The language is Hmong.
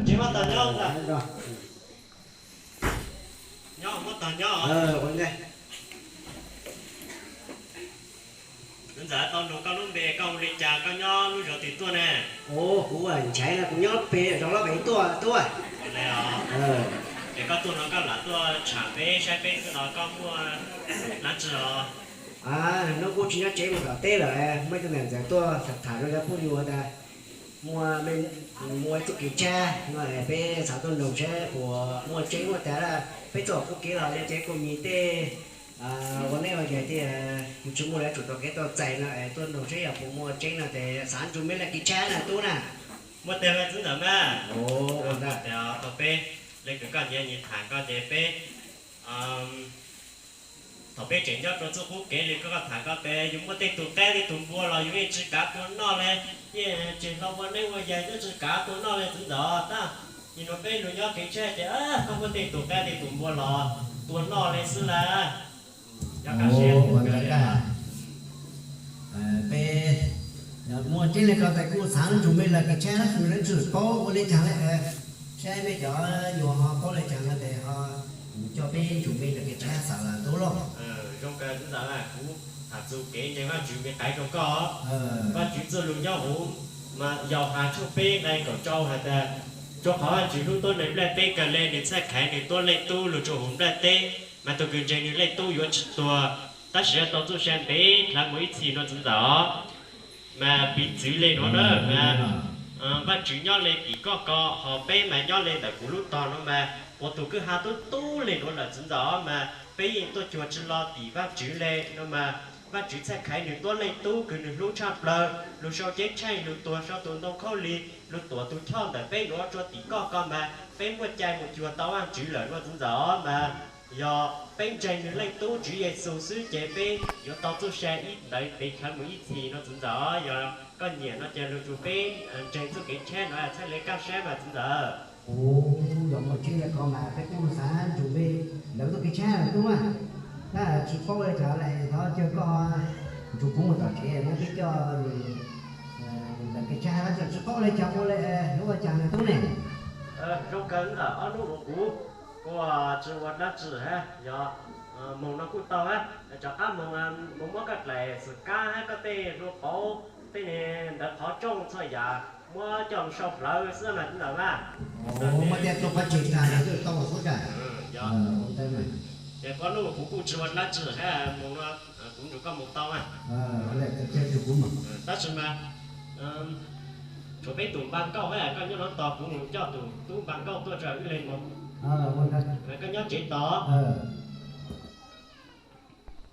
Tsis muab tog nyob ntag. Nyob muab tog nyob. Ntxawm, tau nug koj lub npe, koj hu li cas, koj nyob lub zos twg tuaj ne? Kuv ntshai no kuv nyob pem zos Laj Vev tuaj tub. Es koj tuaj no koj lam tuaj tsham peb saib peb xwb los koj muaj dab tsi os? Hnub kuj tsis nyob tsev mus tom teb lawm, muaj ib tug niam ntxawm tuaj tham rau cov phooj ywg tas muaj, muaj ib txoj kev tshab no es peb xav tuaj nug seb puas muaj tseeb muaj tas. Peb tuaj kuj kev los li ces kuj mis tej ua neej ua yaig thiab, kuj tsis muaj lawv tsum tau kev tau txais no es tuaj nug seb yog puas muaj tseeb no ces xav ntsib me laj kev tshab na tub na. Muaj tiag mas txiv ntxawm mas. Ua ntag. Thaum peb, leej twg koj nyiam nyias tham koj ces peb, thaum peb tseem nyob rau txoj qub kev li koj tham koj tes yus muaj tej tus qaib tej tus npua los yus yeej tsis kav tua noj li, yeej tsis hlo ua neej ua yaig yeej tsis kav tua noj li txiv ntxawm. Tab nim no peb lug nyob kev tshab ces koj muaj tej tus qaib tej tus npua los tua noj li xwb lawm. Peb muaj tseeb li koj tes kuj xav ntsib me laj kev tshab tab sis lawv tsis paub ua li cas li. Saib peb cov yuav ho paub li cas no tes ho coj peb ntsib me laj kev tshab xav lawm tub lauj. Zoo kawg txiv ntxawm, kuv tham txug kev ntseeg Vajtswv me qaiv rau koj. Vajtswv txoj lus nyob huv Yauhas tshooj peb nqe kaum rau hais tias, rau qhov Vajtswv hlub tuab neeg nplaj teb kawg li, nws txhaj khaiv nws tuab leej tub lug rua huv nplaj teb, mas tus kws ntseeg nws leej tub yuav tsis tuag, tab sis yuav tau txuj sa ntev dlhawv mus ib txhis no txiv ntxawm. Mas piv txwv li nuav na, mas Vajtswv nyob li tim koj ko, ho peb mas nyob li ntawm kuv lub tog no mas, puas tus kwj ha tub tub li nuav lawm txiv ntxawm, mas peb yeej tuaj cuag tsis los tim Vajtswv li no mas, Vajtswv txhaj khaiv nws tuab leej tub kws nws hlub tshaj plawg lug sau ceeb tsheej lug tuag sau tus ntoo khaub lig lug tuam tus choj ntawm peb nuav rua tim koj ko mas peb muaj cai mus cuag tau Vajtswv lawm no txiv ntxawm. Mas yog peb ntseeg nws leej tub Tswv Yexus xwb ces peb yuav tau txuj sa ib ntawd ntev dlhawv mus ib txhis no txiv ntxawm. Yog koj nyiam no ces lug nrug peb ntseeg txuj kev tshab no txhaj le kaj sab mas txiv ntxawm. Kuv yog muaj tseeb li ko mas peb kuj xav ntsib me lawv txuj kev tshab lawm tub mas. Tab tsis paub li cas li, thov caw koj nrug kuv mus tom tsev muab peb coj lawv kev tshab tab sis tsis paub li cas ua li, yuav ua cas na tub ne? Zoo kawg ntxawm, ob hnub nuav kuv kuj tsis ua dab tsi hab, yog moog no kuj tau hab, rov qab moog mus muab koj dlaim xwm kab hab koj tej hlua pauv tej ntawd qhov rooj txhua yam muab coj mus sau plawv xwb mas txiv ntxawm mas. Muab tej tug pov tseg tag los twb tau xwb kag. Ces ob hnub kuv kuj tsis ua dab tsi hab, moog no kuv nrug koj mus tau mas. Tab sis mas tshuav peb tus npaj nkauj hab, koj nyob no tos kuv mus coj tus tub npaj nkauj tuaj tso wb le mus. Koj nyob tsev tos.